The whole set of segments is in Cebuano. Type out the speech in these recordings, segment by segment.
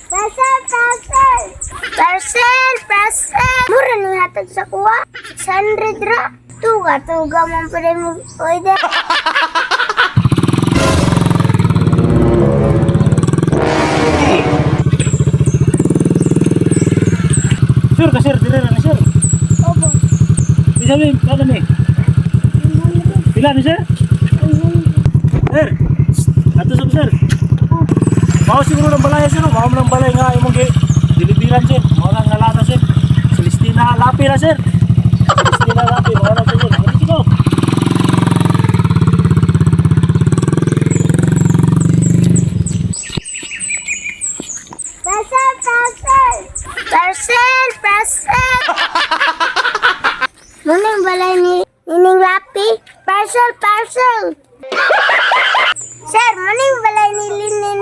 Parcel, parcel! Parcel, parcel! Mura ni hatag sa kuha. 600 ra. Tuga, tuga man pa rin mo order. Sir, ka sir, dire na ni sir. Opo. Bisa ni, ano ni? Pila ni sir? Sir, ato sa sir. Mao siguro ng balay sir, mao ng balay nga imong gi dilibiran sir. Mao nang nalata sir. Celestina Lapi na sir. Celestina Lapi, mao na sir. Let's go. Parcel, parcel! Parcel, parcel! Muning balay ni Nining Lapi. Parcel, parcel! Sir, muning balay ni Nining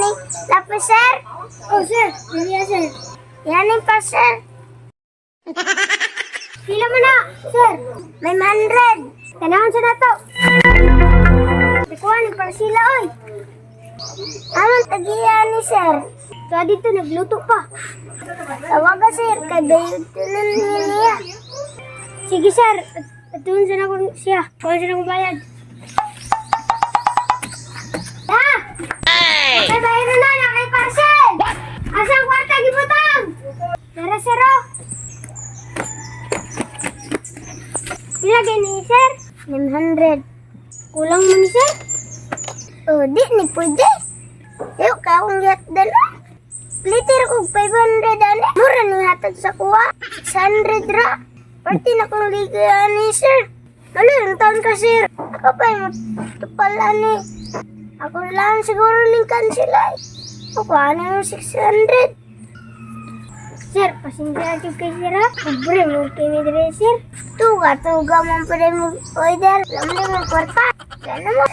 Lapi, sir? Oh, sir. Dili sir. Yan yung parcel. Pila mo na, sir? May 100. Tanawon sa nato. Ikuha ni parsila, oy. Amon tagiya ni sir. Kaya dito nagluto pa. Tawaga sir, kay bayod na niya. Sige sir, atuon sa na ko siya. Kuha sa na akong bayad. Ha! Hey! Kay bayad na na kay parcel! Asang kwarta gibutang? Tara sir oh. Pila gani sir? 900. Kulang man sir? Oh, di ni pwede. Yo ka akong gihatdan. Liter og 500 ani. Mura ni hatag sa kuha. 600 ra. Parte na kong ligaya ni sir. Malo yung taon ka sir. Ako pa yung tupal ani. Ako lang siguro ning cancel ay. Ako ano yung 600. Sir, pasensya na jud kay sir ha. Pobre mo kay ni dire sir. Tuga, tuga man pa rin mo order. Lamang mo kwarta. Sana mo.